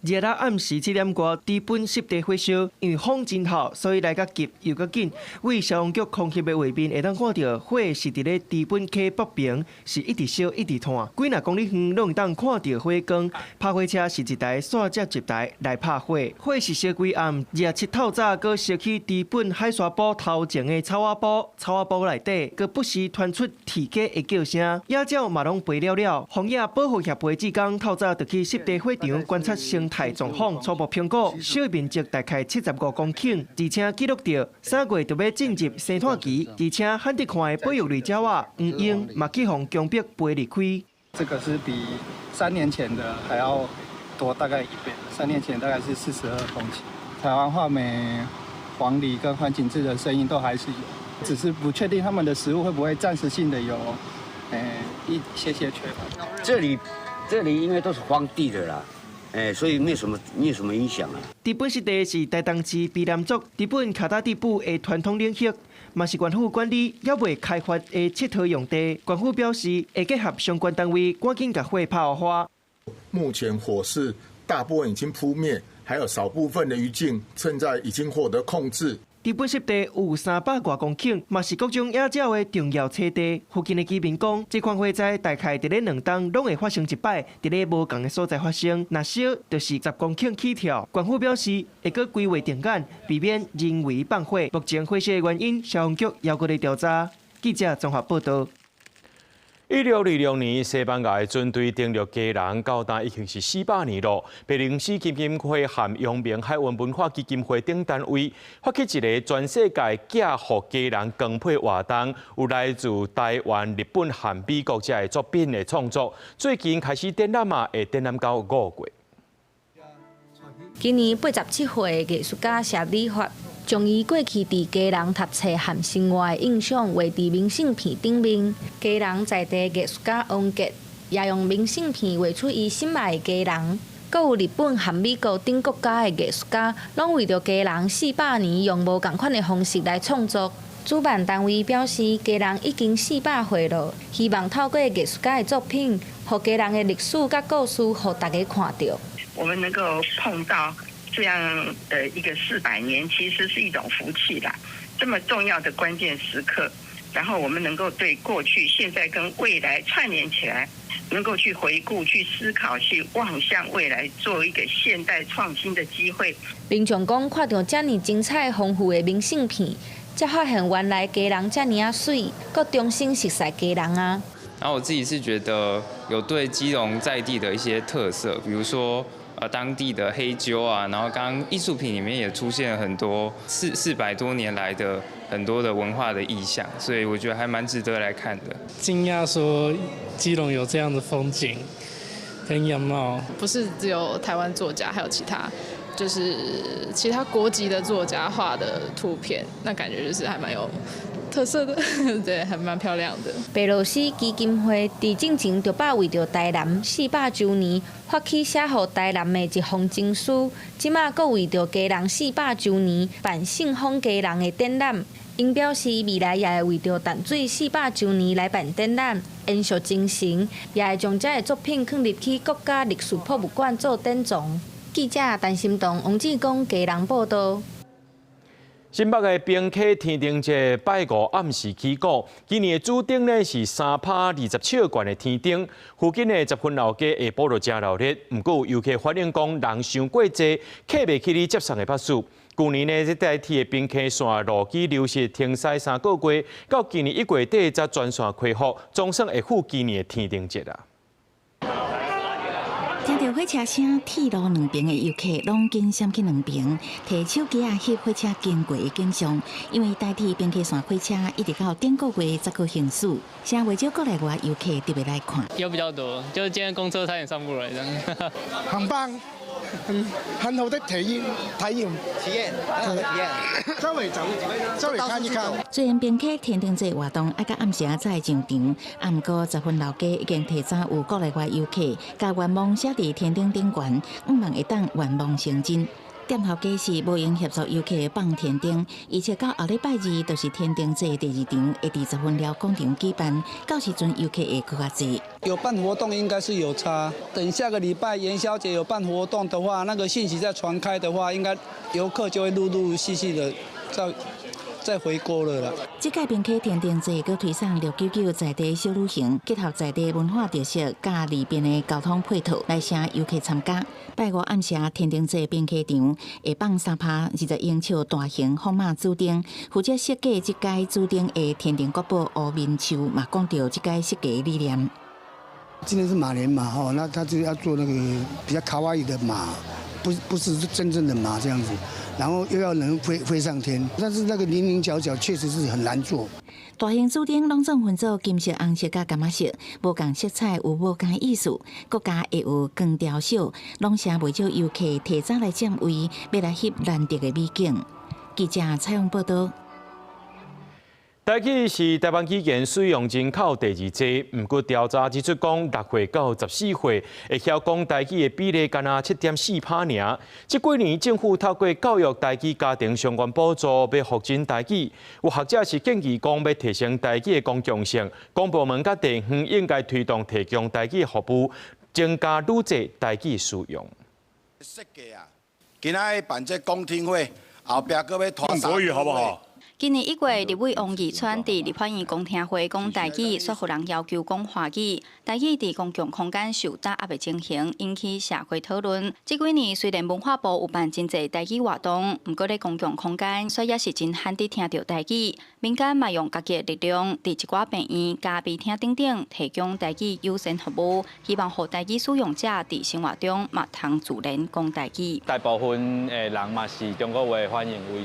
日仔暗時7點外，知本濕地火燒，因為風真透，所以來較急又較緊。為消防局空翕的畫面，會當看著火是佇咧知本溪北爿，是一直燒一直湠，幾若公里遠攏會當看著火光。拍火車是一台煞接一台來拍火，火是燒規暗，27透早閣燒去知本海沙埔頭前的草仔埔，草仔埔內底，閣不時傳出雉雞的叫聲，野鳥嘛攏飛了了。荒野保護協會志工透早就去濕地火場觀察生態狀況，初步評估燒面積大概75公頃，而且記錄著3月就欲進入生湠期，而且罕得看的保育類鳥仔黃鶯嘛去予強迫飛離開。這個是比3年前的還要多大概一倍，3年前大概是42公頃。台灣畫眉、黃鸝跟環頸雉的聲音都還是有，只是不確定他們的食物會不會暫時性的有一些些缺乏。這裡因為都是荒地的啦。欸，所以沒什麼影響啊。知本濕地是台東市卑南族知本跤踏地舞的傳統領域，嘛是縣府管理猶未開發的佚佗用地。縣府表示會結合相關單位，趕緊共火拍予花。目前火勢大部分已經撲滅，還有少部分的餘燼正在已經獲得控制。知本濕地有300外公頃，嘛是各種野鳥的重要棲地。附近的居民講，這款火災大概佇咧2冬攏會發生一擺，佇咧無仝的所在發生。若燒就是10公頃起跳。縣府表示會閣規劃定點，避免人為放火。目前火勢的原因，消防局猶閣咧調查。記者綜合報道。1626年，西班牙的船隊登陸基隆，到今已經是400年囉。白靈絲基金會和陽明海運文化基金會等單位發起一个全世界寄予基隆光配活動，有來自台灣、日本和美國遮的作品的創作。最近開始展覽嘛，會展覽到5月。今年87歲的藝術家謝理發，將伊過去佇基隆讀冊和生活的印象畫佇明信片頂面。基隆在地藝術家王傑也用明信片畫出伊心愛的基隆。閣有日本和美國等國家的藝術家，攏為著基隆400年用無仝款的方式來創作。主辦單位表示，基隆已經400歲了，希望透過藝術家的作品，予基隆的歷史佮故事，予大家看著。我們能夠碰到這樣的一個400年，其實是一種福氣啦。這麼重要的關鍵時刻，然後我們能夠對過去、現在跟未來串聯起來，能夠去回顧、去思考、去望向未來，做一個現代創新的機會。民眾講，看著遮爾精彩豐富的明信片，才發現原來基隆遮爾仔媠，閣重新熟似基隆啊。然後我自己是覺得有對基隆在地的一些特色，比如說當地的黑鳩啊，然後剛剛藝術品裡面也出現了很多400多年來的很多的文化的意象，所以我覺得還蠻值得來看的。驚訝說基隆有這樣的風景跟樣貌，不是只有台灣作家，還有其他就是其他國籍的作家畫的圖片，那感覺就是還蠻有特色的，對，還蠻漂亮的。白羅斯基金會佇進前就捌為著台南400週年發起寫予台南的一封情書，這馬閣為著基隆400週年辦信封基隆的展覽。𪜶表示未來也會為著淡水400週年來辦展覽，延續精神，也會將這个作品囥入去國家歷史博物館做典藏。記者陳心棟、王志剛基隆報道。新北的平溪天燈節拜五暗時起鼓，今年的主燈呢是3拍27罐的天燈，附近的十分老街下晡就誠熱鬧。毋過遊客反映講人傷過濟，客袂起你接送的巴士。舊年呢，這台鐵的平溪線路基流失停駛3個月，到今年1月底才全線恢復，總算會赴今年的天燈節啊。聽著火車聲，鐵路兩邊的遊客攏緊閃去兩邊，提手機仔翕火車經過的景象。因為台鐵平溪線火車一直到頂個月才閣行駛，誠袂少國內外遊客特別來看。有比較多，就是今天公車差點上不來，這樣。很棒，很好的體驗，體驗，體驗，體驗，周圍走，周圍看一看。雖然平溪天燈節活動愛到暗時仔才會上場，啊，毋過十分老街已經提早有國內外遊客，共願望寫佇天燈頂懸，向望會當願望成真。店頭街是無閒協助遊客放天燈，而且到後禮拜二就是天燈節第二場，會佇十分寮廣場舉辦，到時陣遊客會閣較濟。有辦活動應該是有差，等下個禮拜元宵節有辦活動的話，那個信息再傳開的話，應該遊客就會陸陸續續的再回鍋了啦。這屆平溪天燈節閣推送699在地小旅行，結合在地文化特色佮利便的交通配套，來吸遊客參加。拜五暗時天燈節平溪場會放3拍20英尺大型風馬主燈，負責設計這屆主燈的天燈國寶吳明秋嘛講著這屆設計理念。今年是馬年嘛，吼，那他就要做那個比較卡哇伊的馬，不是真正的馬這樣子，然後又要能飛飛上天，但是那個稜稜角角確實是很難做。大型主燈攏總分做金色、紅色佮柑仔色，無仝色彩有無仝意思，閣加會有光雕秀，攏誠袂少遊客提早來佔位，欲來翕難得的美景。記者採訪報道。台語是台灣語言使用人口第二濟，毋過調查指出講，6歲到14歲會曉講台語的比例干焦7.4趴爾。這幾年政府透過教育台語家庭相關補助，欲復振台語。有學者是建議講，欲提升台語的公共性，公部門佮地方應該推動提供台語服務，增加愈濟台語使用。設計啊，今仔日辦這公聽會，後壁閣欲拖國語好不好？今年1月，立委王義川佇立法院公聽會講台語，煞予人要求講華語。台語佇公共空間受打壓的情形，引起社會討論。這幾年雖然文化部有辦真濟台語活動，毋過咧公共空間，煞猶是真罕得聽著台語。民間嘛用家己的力量，佇一寡病院、咖啡廳等等提供台語優先服務，希望予台語使用者佇生活中嘛通自然講台語。大部分的人嘛是中國話反應為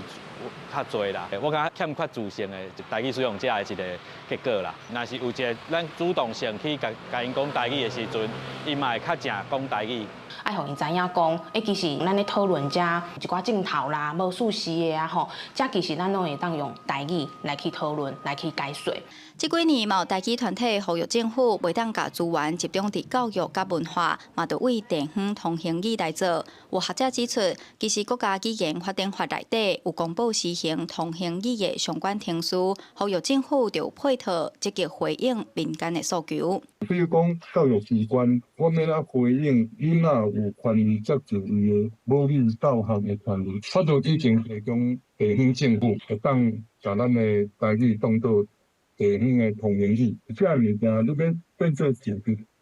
較濟啦，我感覺欠缺自信的台語使用者的一個結果啦。若是有一個咱主動性去共共𪜶講台語的時陣，𪜶嘛會較正講台語。愛予𪜶知影講，其實咱咧討論遮一寡症頭啦、無事實的啊吼，這其實咱攏會當用台語來去討論、來去解說。這幾年嘛有台語團體呼籲政府，袂當共資源集中佇教育佮文化，嘛著為地方通行語來做。有學者指出，其實國家語言發展法內底有公布實行通行語的相關程序，呼籲政府著配套積極回應民間的訴求。比如講教育機關，我欲按怎回應囡仔有權利接受伊的母語教學的權利。法律已經提供地方政府會當共咱的台語當做地方的通行语，這物件你欲變做字，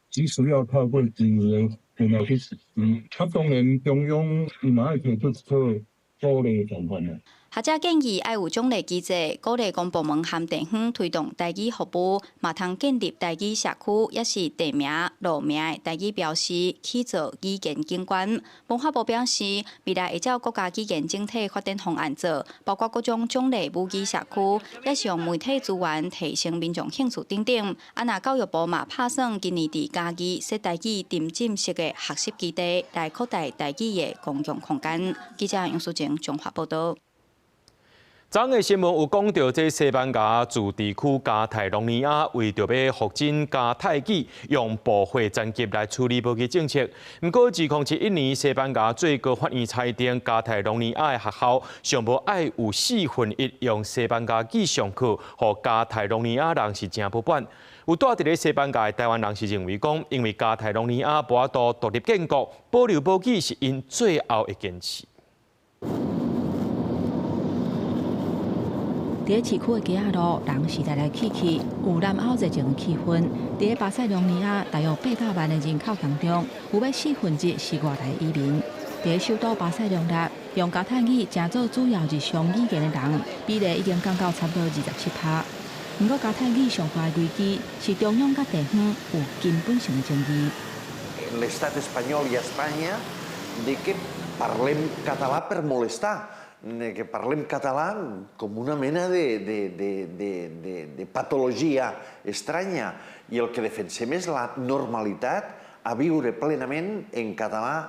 只需要透過人為的電腦去實施。啊，當然中央伊嘛愛提出一套鼓勵的辦法啦。學者建議愛有獎勵機制，鼓勵公部門和地方推動台語服務，嘛通建立台語社區，抑是地名、路名的台語標示，去做語言景觀。文化部表示，未來會照國家語言整體發展方案做，包括各種獎勵母語社區，抑是用媒體資源提升民眾興趣等等。啊，若教育部嘛拍算今年佇嘉義設台語沉浸式的學習基地，來擴大台語的公共空間。記者楊淑靜綜合報導。昨昏的新聞有講到，這西班牙自治區加泰隆尼亞為著欲復振加泰語，用部會層級來處理母語政策。毋過，2071年，西班牙最高法院裁定，加泰隆尼亞的學校上無愛有四分一用西班牙語上課，予加泰隆尼亞人是誠不滿。有蹛佇咧西班牙的台灣人是認為講，因為加泰隆尼亞無法度獨立建國，保留母語是𪜶最後的堅持。佇市區的街仔路，人是來來去去，有南歐熱情的氣氛。佇巴塞隆尼亞，大約800萬的人口當中，有欲四分之一是外來移民。佇首都巴塞隆納，用加泰語成做主要日常語言的人，比例已經降到差不多27%。毋過加泰語上大的危機是中央佮地方有根本性的爭議。 L'estat espanyol i Espanya de que parlem català per molestar, de que parlem català com una mena de patologia estranya i el que defensem és la normalitat a viure plenament en català.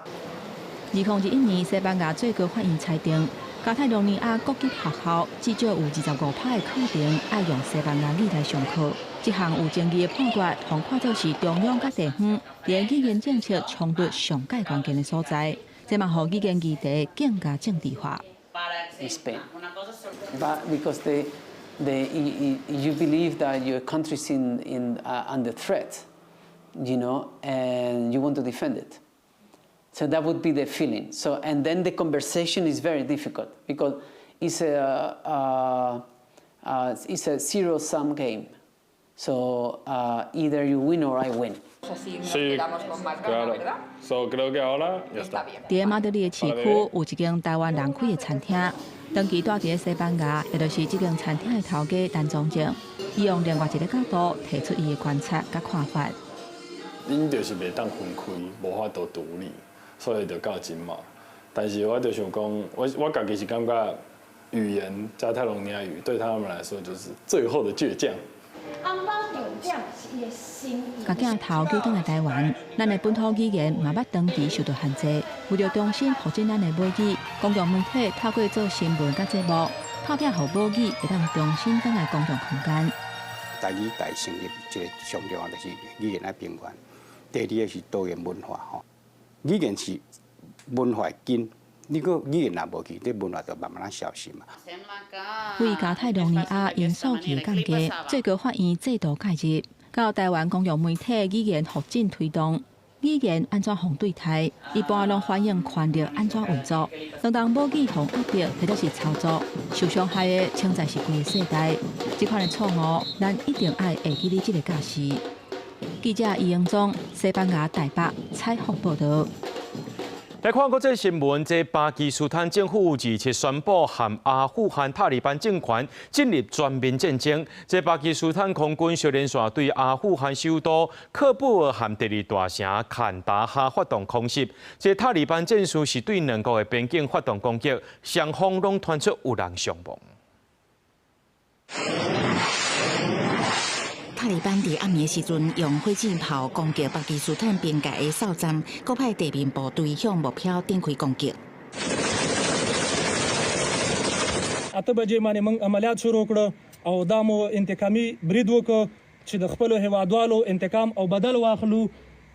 2021年，西班牙最高法院裁定，加泰隆尼亞各級學校至少有25%的課程愛用西班牙語來上課。這項有爭議的判決，予看做是中央佮地方佇語言政策衝突上蓋關鍵的所在。這嘛予語言議題更加政治化。 Spain, but because you believe that your country is under threat, and you want to defend it. So that would be the feeling. So, and then the conversation is very difficult because it's a zero-sum game. So either you win or I win. Sí, claro. So creo que ahora ya está. 佇馬德里的市區有一間台灣人開的餐廳，長期蹛佇西班牙，也就是這間餐廳的頭家陳宗正，伊用另外一个角度提出伊的觀察佮看法。𪜶就是袂當分開，無法度獨立，所以就到這嘛。但是我就想講，我家己是感覺語言加泰隆尼亞語對他們來說就是最後的倔強。共鏡頭寄轉來台灣，咱的本土語言嘛捌長期受到限制。為著重新復振咱的母語，公共媒體透過做新聞佮節目，拍拚予母語會當重新轉來公共空間。台語台成立一个上重要就是語言愛平權，第二个是多元文化吼。語言是文化的根，你閣語言若無去，這文化就慢慢仔消失嘛。為加泰隆尼亞𪜶訴求降低，最高法院制度介入，到台灣公共媒體語言復振推動，語言按怎予對待，一般攏反映權力按怎運作。當當母語予壓迫或者是操作，受傷害的，潛在是規个世代。這款的錯誤，咱一定愛會記得這个教示。記者余英宗，西班牙台北採訪報導。來看國際新聞，這巴基斯坦政府27宣布和阿富汗塔利班政權進入全面戰爭。這巴基斯坦空軍小連續對阿富汗首都喀布爾和第二大城坎達哈發動空襲。這塔利班戰士是對兩國的邊境發動攻擊，雙方攏傳出有人傷亡。塔利班佇暗暝時陣用火箭炮攻擊巴基斯坦邊界的哨站，閣派地面部隊向目標展開攻擊。 8 بجې باندې موږ عملیات شروع کړو او دا مو انتقامي برید وکړ چې د خپلو هیوادوالو انتقام او بدل واخلو،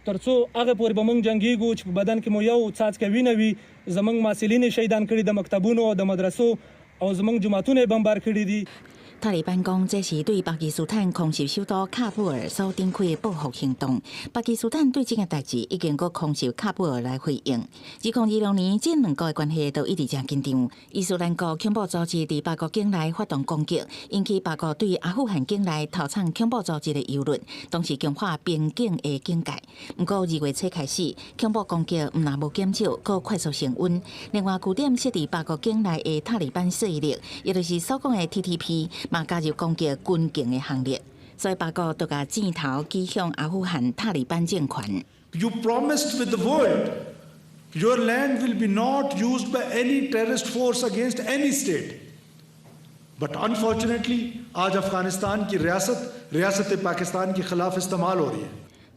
ترڅو هغه پورې به موږ جنګیږو چې په بدن کې مو یو څاڅکی وینه وي. زموږ محصلین شهیدان کړي د مکتبونو او د مدرسو او زموږ جوماتونه یې بمبار کړي دي. 塔利班講，這是對巴基斯坦空襲首都喀布爾所展開的報復行動。巴基斯坦對這件代誌已經閣空襲喀布爾來回應。2026年，這兩國的關係都一直誠緊張。伊斯蘭國恐怖組織佇巴國境內發動攻擊，引起巴國對阿富汗境內偷藏恐怖組織的憂慮，同時強化邊境的警戒。毋過2月初開始，恐怖攻擊毋但無減少，閣快速升溫。另外，據點設佇巴國境內的塔利班勢力，也就是所講的 TTP，嘛加入攻擊軍警的行列，所以巴國就共箭頭指向阿富汗塔利班政權。 You promised with the world your land will be not used by any terrorist force against any state. But unfortunately, आज अफगानिस्तान की रियासत रियासत पाकिस्तान के खिलाफ इस्तेमाल हो रही है。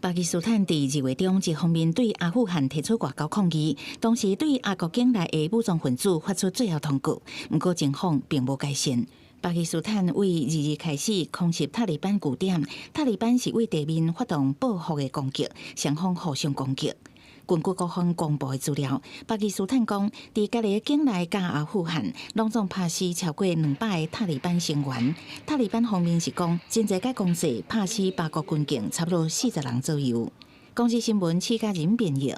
巴基斯坦佇2月中一方面對阿富汗提出外交抗議，同時對阿國境內的武裝分子發出最後通告。毋過情況並無改善。巴基斯坦為2日開始空襲塔利班據點，塔利班是對地面發動報復的攻擊，雙方互相攻擊。根據各方公布的資料，巴基斯坦講，佇家己的境內佮阿富汗，攏總拍死超過200个塔利班成員。塔利班方面是講，真濟擺攻勢拍死巴國軍警差不多40人左右。公視新聞，施嘉仁編譯。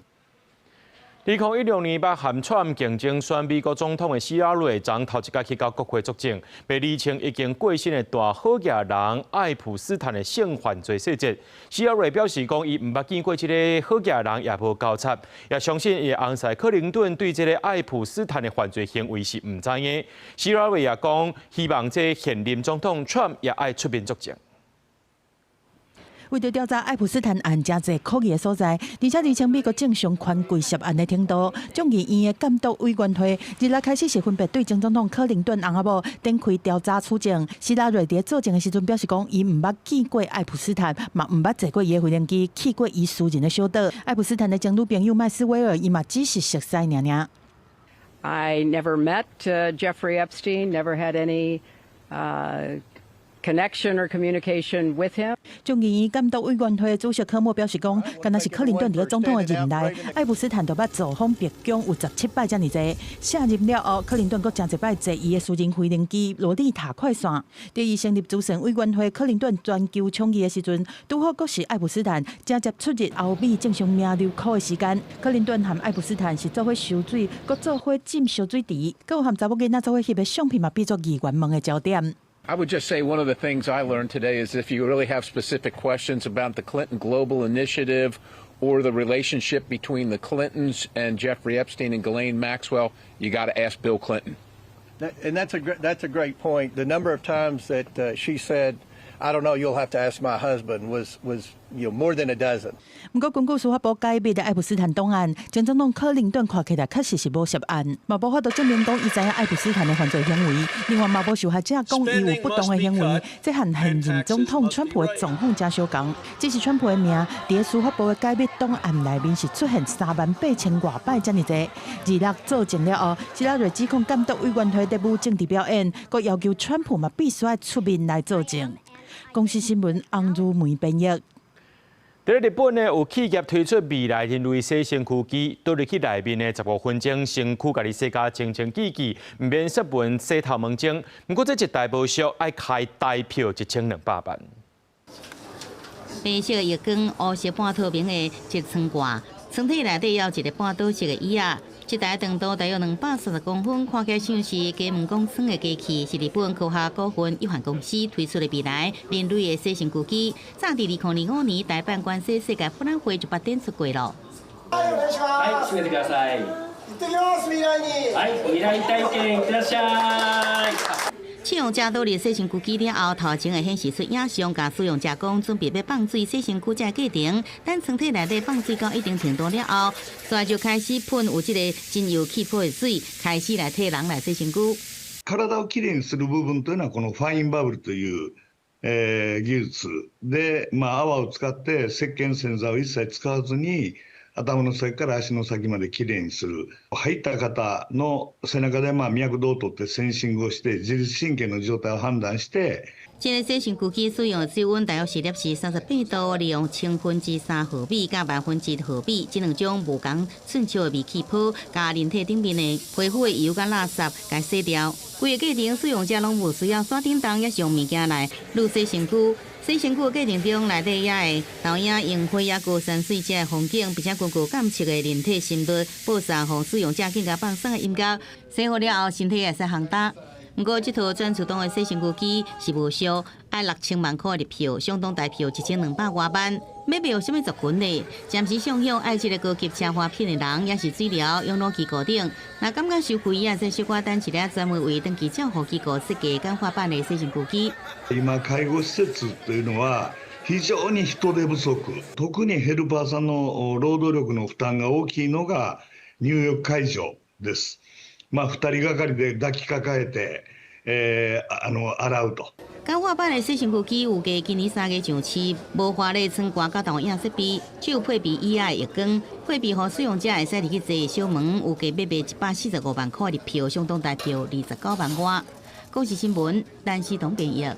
2016年，捌和川普競爭選美國總統的希拉蕊，昨頭一擺去到國會作證，欲釐清已經過身的大好額人愛普斯坦的性犯罪細節。希拉蕊表示講，伊毋捌見過這个好額人，也無交叉，也相信伊的翁婿克林頓對這个愛普斯坦的犯罪行為是毋知影。希拉蕊也講，希望這現任總統川普也愛出面作證。為著調查愛普斯坦案誠濟可疑的所在，而且釐清美國正常權貴涉案的程度，眾議院的監督委員會日來開始是分別對前總統克林頓翁仔某展開調查取證。希拉蕊佇咧作證的時陣表示講，伊毋捌見過愛普斯坦，嘛毋捌坐過伊的飛行機，去過伊私人的小島。愛普斯坦的前女朋友麥斯威爾，伊嘛只是熟似爾爾。 I never met Jeffrey Epstein, never had any connection or communication with him. 眾議院監督委員會主席科莫表示講，敢若是克林頓佇咧總統的任內，愛普斯坦就捌造訪白宮有17擺遮爾濟。卸任了後，克林頓閣誠濟擺坐伊的私人飛行機洛麗塔快線。佇伊成立慈善委員會，克林頓全球倡議的時陣，拄好閣是愛普斯坦正接出入歐美正常名流庫的時間。克林頓和愛普斯坦是做伙泅水，閣做伙浸燒水池，閣有和查某囡仔做伙翕的相片嘛，變做議員問的焦點。 I would just say one of the things I learned today is if you really have specific questions about the Clinton Global Initiative or the relationship between the Clintons and Jeffrey Epstein and Ghislaine Maxwell, you got to ask Bill Clinton. And that's a great point. The number of times that she said, "I don't know, you'll have to ask my husband," was more than a dozen. 毋過，根據司法部解密的愛普斯坦檔案，前總統克林頓看起來確實是無涉案，嘛無法度證明講伊知影愛普斯坦的犯罪行為。另外，嘛無受害者講伊有不當的行為，這和現任總統川普的狀況誠相仝。只是川普的名佇司法部的解密檔案內面是出現38,000外擺遮爾濟。26作證了後，希拉蕊指控監督委員會在舞政治表演，閣要求川普嘛必須愛出面來作證。公視新聞翁如梅編譯。佇日本呢，有企業推出未來人類洗身軀機，倒入去內面呢，15分鐘，身軀共你洗甲清清潔潔，毋免雪文洗頭毛精。毋過這一台無俗，愛開台票1200萬。白色的浴缸，烏色半透明的一床蓋，床體內底有一個半島式的椅仔。這台長度大約230公分，看起來像是加毛工廠的機器，是日本科學股份有限公司推出的未來人類的洗身軀機。早佇2005年大阪關西世界博覽會就捌展出過囉。はい、閉めてください。行ってきます未來に。はい、未來體験いってらっしゃい。使用者倒入洗身軀機了後，頭前會顯示出影像，共使用者講準備欲放水洗身軀這個過程。等床體內底放水到一定程度了後，煞就開始噴有這個精油氣泡的水，開始來替人來洗身軀。体をきれいにする部分というのはこのファインバブルという技術で、まあ、泡を使って石鹸洗剤を一切使わずに頭の先から足の先まできれいにする。入った方の背中でまあ脈動を取ってセンシングをして自律神経の状態を判断して。這个洗身躯機使用的水溫大約是攝氏38度，利用千分之三毫米佮萬分之一毫米這兩種無仝寸尺的微氣泡，共人體頂面的皮膚的油佮垃圾共洗掉。規个過程使用者攏無需要煞叮當，抑是用物件來滷洗身軀。洗身軀的過程中，內底也會投影櫻花抑閣山水這个風景，並且根據監測的人體心率，播送予使用者更加放鬆的音樂。洗好了後，身體會使烘焦。毋過，這套全自動的洗身軀機是無俗，愛6000萬箍入票，相當台票1200外萬。欲買予啥物族群呢？暫時想像愛這个高級奢華品的人，抑是水療養老機構等。若感覺傷貴，也會使小可等一下專門為長期照護機構設計簡化版的洗身軀機。今介護施設というのは非常に人手不足、特にヘルパーさんの労働力の負担が大きいのが入浴介助です。まあ2人がかりで抱きかかえて、洗うと。簡化版的洗身軀機有價今年3月上市，無華麗窗掛佮投影設備，只有配備椅仔的浴缸，配備予使用者會使入去坐小門，有價欲賣145萬箍入票，相當台票29萬外。公視新聞，陳思彤編譯。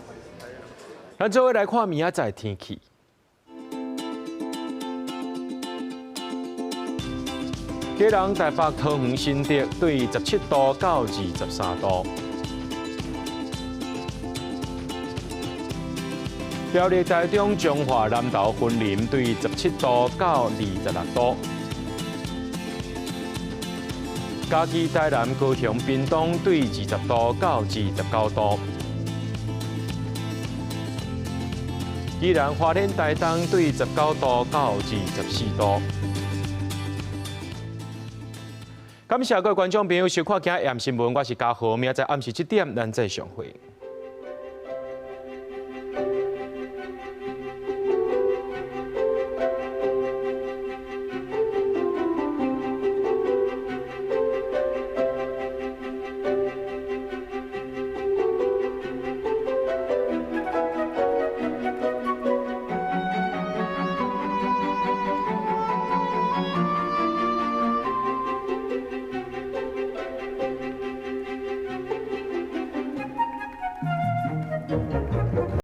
咱做伙來看明仔載天氣。基隆、台北、桃園、新竹對17度到23度。苗栗、台中、彰化、南投、雲林對17度到26度。嘉義、台南、高雄、屏東對20度到29度。宜蘭、花蓮、台東對19度到24度。感謝各位觀眾朋友收看今日新聞，我是嘉豪，明仔載暗時7點，咱再相會。